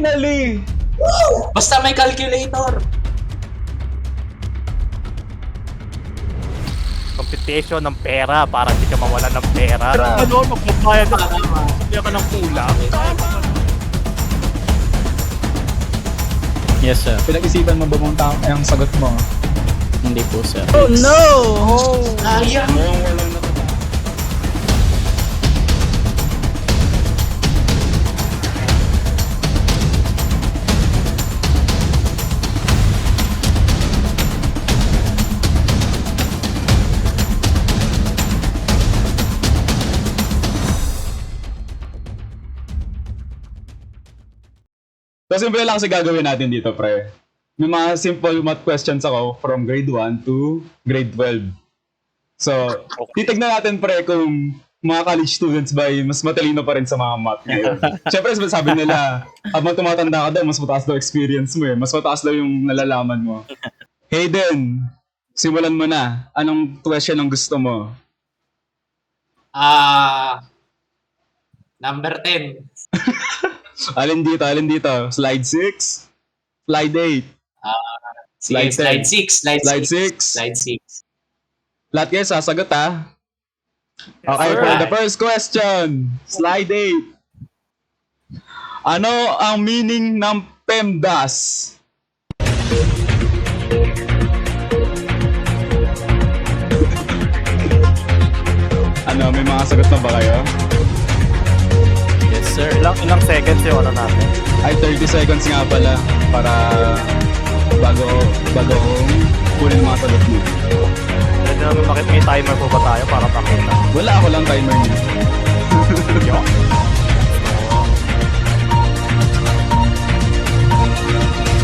Finally! Basta may calculator. Competition ng pera para hindi ka mawalan ng pera. Ano, magbabayad ka ng kulang. Yes, sir. Pinag-isipan mo ba mong ang sagot mo? Hindi po, sir. Oh no! Sayang. So, simple lang kasi gagawin natin dito, pre. May mga simple math questions ako from grade 1 to grade 12. So, titignan natin, pre, kung mga college students ba ay mas matalino pa rin sa mga math ngayon. Siyempre, sabi nila, habang tumatanda ka daw, mas mataas daw experience mo eh. Mas mataas daw yung nalalaman mo. Hayden, simulan mo na. Anong question ang gusto mo? Number 10. Alin dito? Slide 6? Slide 8? Sige, slide 6. Slide 6? Slide 6. Lahat kayo sasagot ha? Okay, sir. for the first question, slide 8. Ano ang meaning ng PEMDAS? Ano, may mga sagot na ba kayo? Yes, sir. Ilang seconds yung ano natin? Ay, 30 seconds nga pala para bago kunin mga sagot mo. Pwede namin makita may timer po ba tayo para makita? Wala, ako lang timer niya. Yo.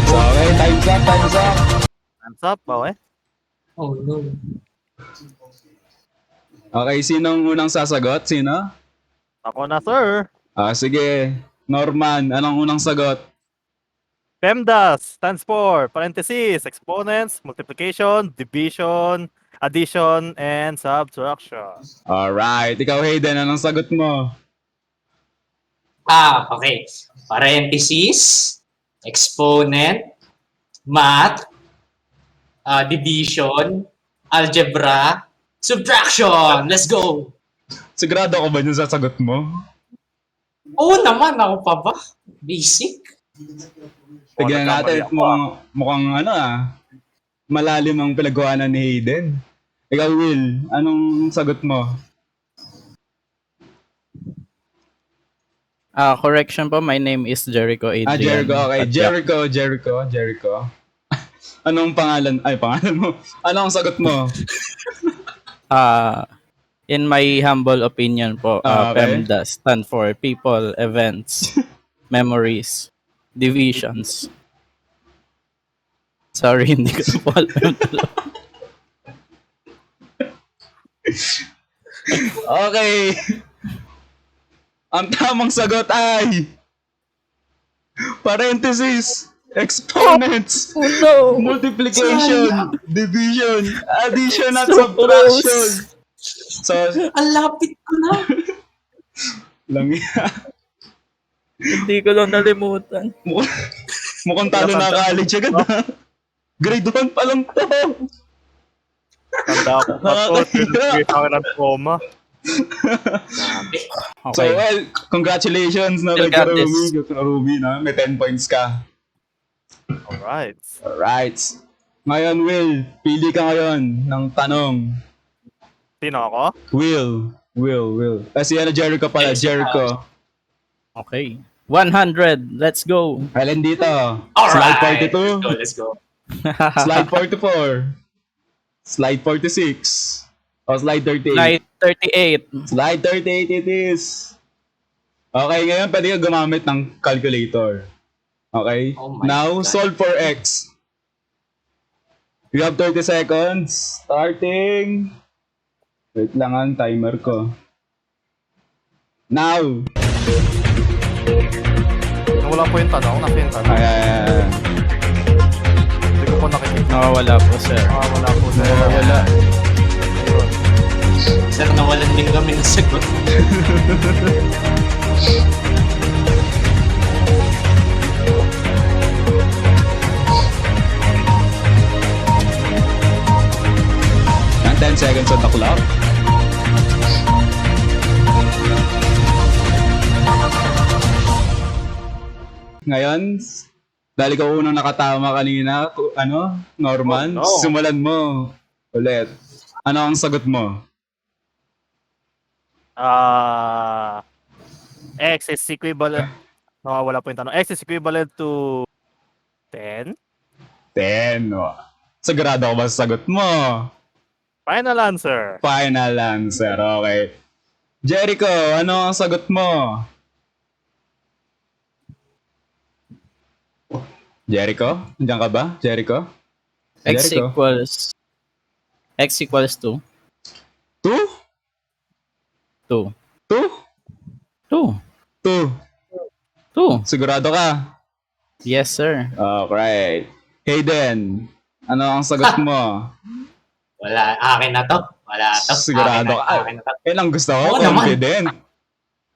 So, okay, time's up. Hands up, okay? Oh no. Okay, sinong unang sasagot? Sino? Ako na, sir. Sige. Norman, anong unang sagot? PEMDAS stands for parentheses, exponents, multiplication, division, addition, and subtraction. Alright, ikaw Hayden, anong sagot mo? Okay. Parentheses, exponent, math, division, algebra, subtraction. Let's go. Sigurado ako ba yung sasagot mo? Oo naman, ako pa ba? Basic. Tignan natin, nagkamali ako, mukhang malalim ang pinagkuhanan ni Hayden. Ikaw Will, anong sagot mo? Correction po, my name is Jericho Adrian. Jericho, okay. Padilla. Jericho. Anong pangalan? Ay, pangalan mo. Anong sagot mo? In my humble opinion po, Okay. PEMDAS stand for people, events, memories, divisions. Sorry, hindi ko po alam. Okay. Ang tamang sagot ay parentheses, exponents, multiplication, division, addition at subtraction. So, Ang lapit ko na. lang Hindi ko lang nalimutan. mukhang talo na college agad ha. Grade 1 pa lang to. Tanda ko pa to. Bigay sa akin ng trauma. So, Okay. well, congratulations na Still kay got this. Ruby na. May 10 points ka. Alright. Alright. Ngayon, Will, pili ka ngayon ng tanong. Sino ako? Will. Kasi Jericho pala, Jericho. Okay. 100. Let's go. Alin dito? Alright. Slide 42. Let's go. Slide 44. Slide 46. O slide 38. Slide 38. Slide 38 it is. Okay, ngayon pwede ka gumamit ng calculator. Okay? Oh my Now, God. solve for x. You have 30 seconds. Starting. Wait lang ang timer ko. Now. Wala po yung tanong. Nasa yung tanong. Ay. Hindi ko po nakikita. Nawawala po, sir. Wala po sir. Wala. Ayun. Sir, nawalan din kami ng sagot. starts on the clock. Ngayon, dahil ikaw unang nakatama kanina, Norman, Oh, no. simulan mo ulit. Ano ang sagot mo? X is equivalent. Wala po yung tanong. X is equivalent to 10. 10. Oh. Sigurado ko ba sa sagot mo? Final answer. Final answer, okay. Jericho, ano ang sagot mo? Jericho? Nandiyan ka ba? Jericho? X Jericho? equals 2. 2? 2. 2? 2. 2. 2. Sigurado ka? Yes, sir. Alright. Hayden, ano ang sagot mo? Wala, akin na to. Wala to. Sigurado ka? Akin na to. Yan ang gusto ko, Oo naman. confident.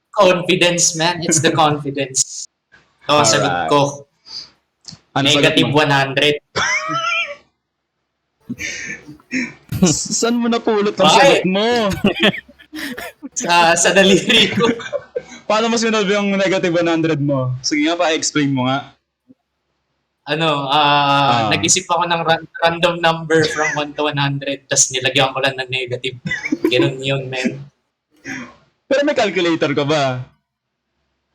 Confidence, man. It's the confidence. Ito ang sagot Alright. ko. Ano sagot Negative mo? 100. Saan mo napulot ang Bakit? sagot mo? Sa daliri ko. Paano mo sinabi yung negative 100 mo? Sige nga, pa-explain mo nga. Nag-isip ako ng random number from 1 to 100 tapos nilagyan ko lang ng negative. Ganun yun, man. Pero may calculator ka ba?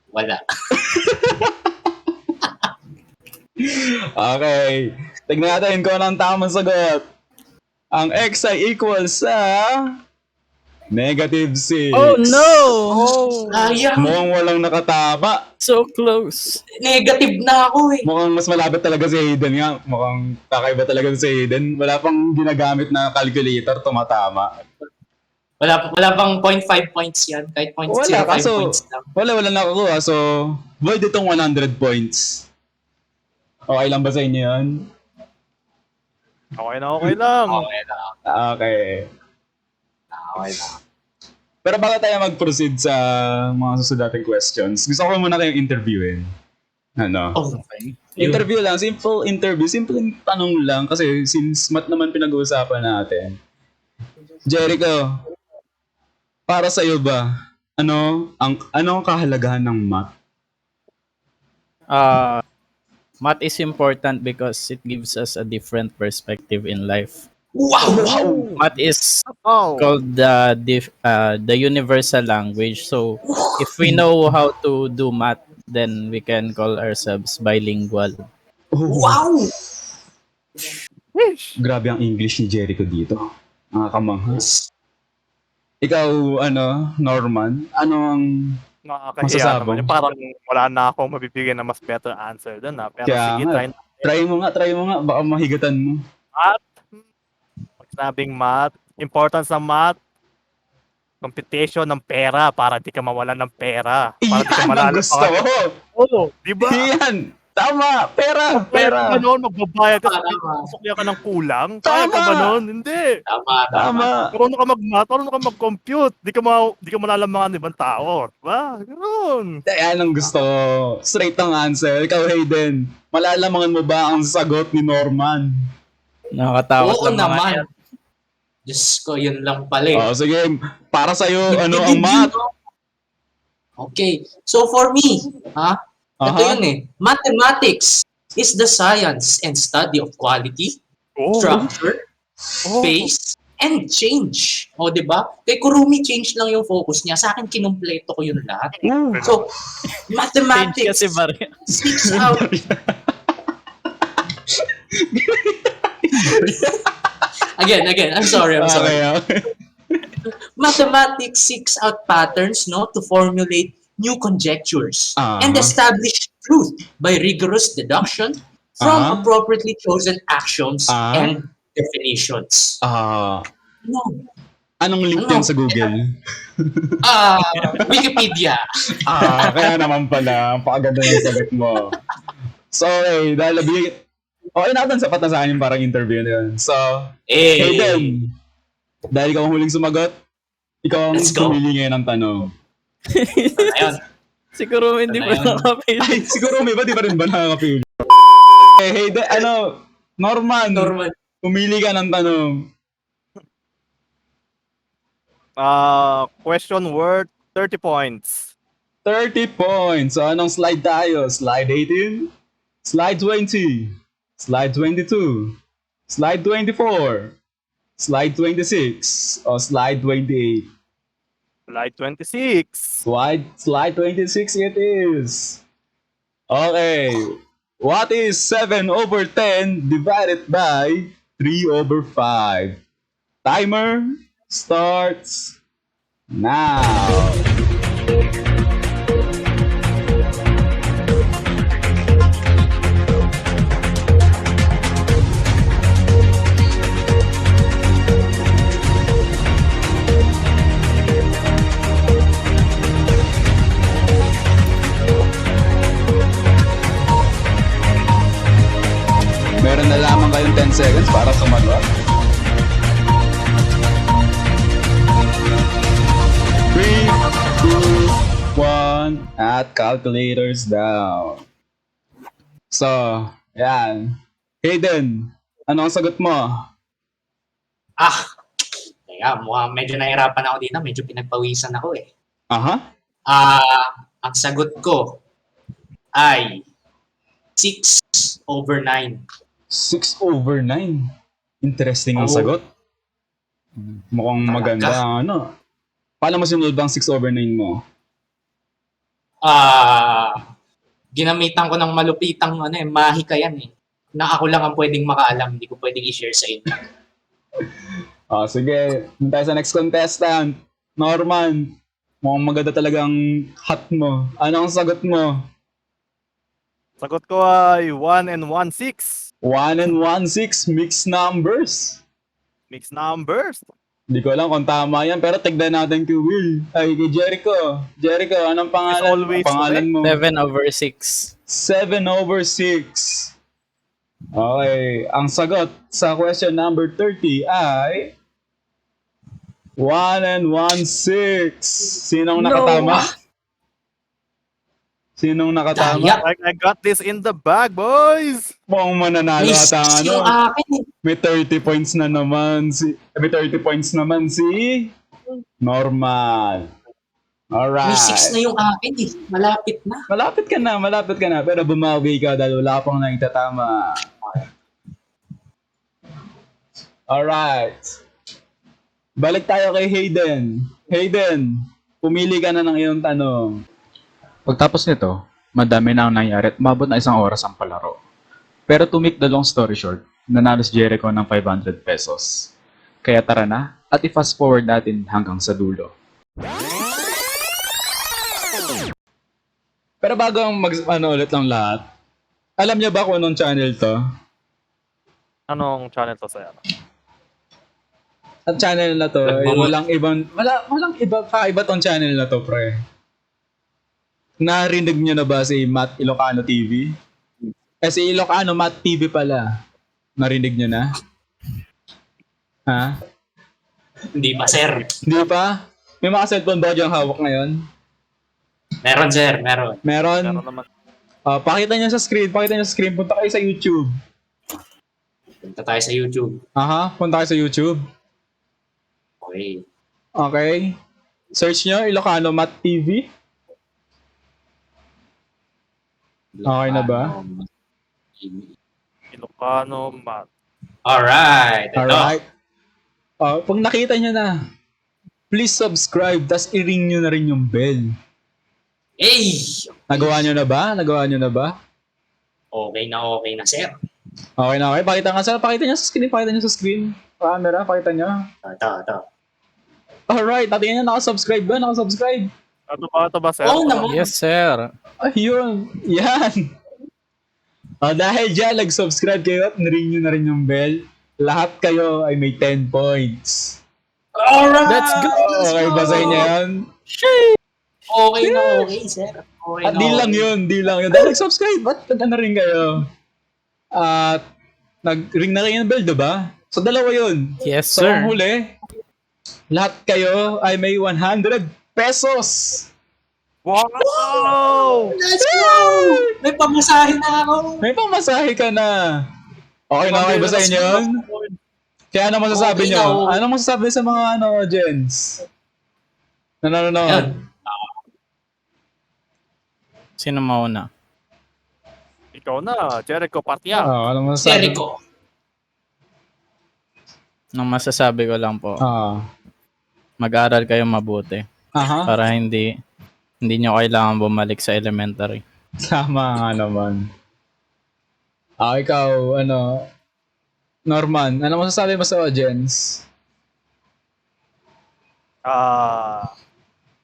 Wala. Okay. Tignan natin kung anong tamang sagot. Ang x ay equals sa negative 6. Oh no! Sayang. Mukhang walang nakatama. So close. Negative na ako eh. Mukhang mas malapit talaga si Hayden nga. Mukhang kakaiba talaga si Hayden. Wala pang ginagamit na calculator, tumatama. Wala pang 0.5 points yan. Kahit 0.05 Wala, kaso points lang. wala nakakuha. So, void itong 100 points. Okay lang ba sa inyo yun? Okay lang. Okay lang. Okay. Okay lang. Pero bago tayo mag-proceed sa mga susunod nating questions, gusto ko muna kayong interviewin. Ano? Okay. Interview lang, simple interview, simple tanong lang kasi since math naman pinag-uusapan natin. Jericho, para sa iyo ba, ano ang kahalagahan ng math? Math is important because it gives us a different perspective in life. Wow! Math is Oh. called the universal language. So if we know how to do math, then we can call ourselves bilingual. Wow! Grabe ang English ni Jericho dito. Nakakamangha. Ikaw, Norman, ano ang Nakakahiya Masasabong. naman. Yung parang wala na akong mabibigyan na mas better answer dun Pero Kaya sige, nga. Try mo nga, baka mahigatan mo. Math. Pag sinabing math, importance ng math, computation ng pera para di ka mawalan ng pera. Para di ka Iyan ang malalo gusto ko! Oo, di ba? Iyan! Tama! Pera! Pera. Pera! Ka noon, magbabayad ka, Tama. susuklihan ka ng kulang. Kaya ka ba Tama. noon? Hindi. Tama. Tama! Marunong ka mag-math, marunong ka mag-compute. Di ka malalamangan ng ibang tao. Diba? Ganoon. Yan ang gusto ko. Straight ang answer. Ikaw, Hayden, malalamangan mo ba ang sagot ni Norman? Nakakatakot Oo lang mga naman. yan. Diyos ko, yun lang pala eh. Oh, sige, para sa'yo, ano ang math? Okay. So for me, ito Aha. yun eh. Mathematics is the science and study of quality, Oh. structure, space, and change. O, di ba? Kay Kurumi, change lang yung focus niya. Sa akin, kinumpleto ko yun lahat. So, Change mathematics kasi Maria. seeks out... Again, I'm sorry. Okay. Mathematics seeks out patterns, to formulate new conjectures and establish truth by rigorous deduction from appropriately chosen actions and definitions. No. Anong link yan sa Google? Wikipedia. Kaya naman pala, ang pakaganda ng sagot mo. So, okay, dahil okay natin, sapat na sa akin yung parang interview na yun. So, Hayden, dahil ikaw ang huling sumagot, ikaw ang Let's go. pumili ngayon ng tanong. Ayun. Siguro hindi pa Ano yun? nakapili. Ay, siguro may ba, di pa rin ba nakakapili? Hayden, Norman, Normal. pumili ka ng tanong. Question worth 30 points. 30 points. So, anong slide tayo? Slide 18? Slide 20? Slide 22? Slide 24? Slide 26? O slide 28? Slide 26. Slide 26 it is. Okay. What is 7 over 10 divided by 3 over 5? Timer starts now. Meron na lamang kayong 10 seconds para sumagot. 3, 2, 1, at calculators down. So, yan. Hayden, ano ang sagot mo? Kaya mukhang medyo nahirapan ako dito. Medyo pinagpawisan ako eh. Aha. Ang sagot ko ay 6 over 9. 6 over 9. Interesting ang Oo. sagot. Mukhang Talaga. maganda ang ano. Paano mo sinunod ang 6 over 9 mo? Ginamitan ko ng malupitang mahika yan eh. Na ako lang ang pwedeng makaalam. Hindi ko pwedeng i-share sa inyo. Sige. Doon tayo sa next contestant. Norman. Mukhang maganda talagang hat mo. Ano ang sagot mo? Sagot ko ay 1 and 1, 6. 1 and 1, 6 mixed numbers. Mixed numbers. Hindi ko alam kung tama yan, pero tignan natin kay Will. Ay, kay Jericho. Jericho, anong pangalan, always pangalan mo? 7 over 6. 7 over 6. Okay, ang sagot sa question number 30 ay 1 and 1, 6. Sinong nakatama? Sinong nakatama? Daya. I got this in the bag, boys. Mukhang mananalo Miss ata ang yung ano. akin eh. May 30 points na naman may 30 points naman si Norman. Alright. May 6 na yung akin eh. Malapit na. Malapit ka na. Pero bumawi ka dahil wala pang naitatama. Alright. Balik tayo kay Hayden. Hayden, pumili ka na ng iyong tanong. Pagtapos nito, madami na ang nangyari at umabot na 1 oras ang palaro. Pero to make the long story short, nanalo si Jericho ng 500 pesos. Kaya tara na at i-fast forward natin hanggang sa dulo. Pero bago ang ulit ng lahat, alam niyo ba kung anong channel to? Anong channel to sa'yo? Ang channel na to, ay walang iba kakaiba tong channel na to, pre. Narinig niyo na ba si Matt Ilocano TV? Si Ilocano Matt TV pala. Narinig niyo na? Ha? Hindi pa, sir. Hindi pa? May mga cellphone ba diyang hawak ngayon? Meron, sir. Meron. Meron? Pero naman, Pakita niyo sa screen. Punta kayo sa YouTube. Punta tayo sa YouTube. Aha, punta kayo sa YouTube. Okay. Okay. Search niyo Ilocano Matt TV. Okay na ba? Ilocano Math. Alright. Ito. Alright. Pag nakita niyo na, please subscribe, tas i-ring niyo na rin yung bell. Hey! Nagawa niyo na ba? Okay na, sir. Okay na, okay. Pakita niyo sa screen. Camera, pakita niyo. Ito. Alright, natin niyo, nakasubscribe ba? Ito ba, sir? Oo naman. Yes, sir. Ayun, yan. Dahil dyan, nag-subscribe kayo at niring nyo na rin yung bell. Lahat kayo ay may 10 points. Alright! Let's go! Okay, basahin niya yan. Okay na, okay, sir. Okay At na, di lang yun. Dahil nag-subscribe, ba't na rin kayo? At nag-ring na kayo ng bell, diba? So, dalawa yun. Yes, So, ang sir. huli, lahat kayo ay may 100 pesos. Wow! Let's go! May pamasahe na ako. May pamasahe ka na. Okay na, okay, basahin niyo yun? Kaya ano masasabi Okay niyo? na, okay. Ano masasabi sa mga audience? Nanonood. Ayun. Sino mauna? Ikaw na, Jericho Partia. Ano mo sabi? Jericho. Nang masasabi ko lang po, mag-aral kayo mabuti Aha. para hindi nyo kailangan bumalik sa elementary. Tama nga naman. Ikaw, Norman, ano masasabi mo sa audience?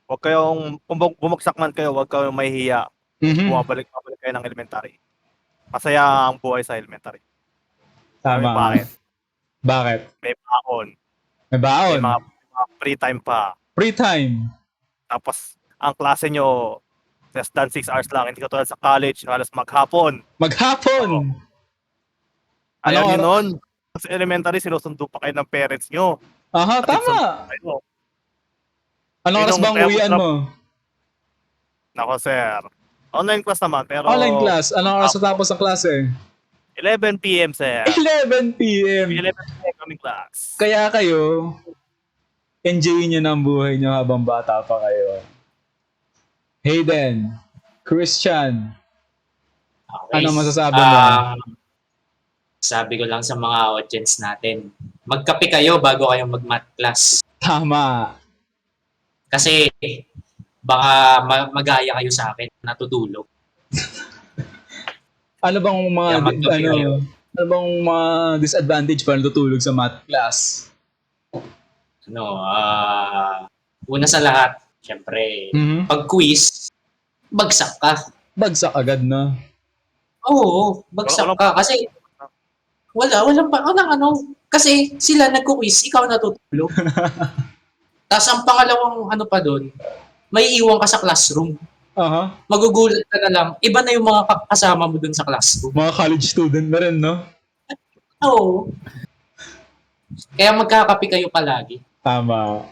Huwag kayong, kung bumagsak man kayo, huwag kayong mahihiya. Mhm. Bumabalik kayo ng elementary. Masaya ang buhay sa elementary. Tama. Bakit? Bakit? May baon. May May baon. mga free time pa. Free time. Tapos, ang klase nyo, less than 6 hours lang. Hindi katulad sa college, halos maghapon. Maghapon. Ayaw Ano nyo nun. Sa elementary, sinusundo pa kayo ng parents nyo. Aha, tama. Kayo. Anong oras Yun ang bang uwian mo? Nako, sir. Online class naman, pero... Online class. Anong oras natapos ang klase? 11 p.m., sir. 11 p.m. 11 p.m. kaming class. Kaya kayo, enjoyin nyo ng buhay nyo habang bata pa kayo. Hayden, Christian, Okay. ano masasabi mo? Sabi ko lang sa mga audience natin, magkape kayo bago kayo mag-math class. Tama. Kasi baka magaya kayo sa akin, natutulog. Ano bang mga Kaya magkape kayo. ano bang mga disadvantage pa natutulog sa math class? Una sa lahat, syempre, Mhm. pag quiz, bagsak ka. Bagsak agad na. Oo, bagsak Walang- ka. Kasi, walang kasi sila nagko-quiz, ikaw natutulog. Tapos ang pangalawang pa doon, may iwan ka sa classroom. Aha. Magugulat ka na lang, iba na yung mga kasama mo doon sa classroom. Mga college student na rin, no? Oo. Kaya magkakape kayo palagi. Tama.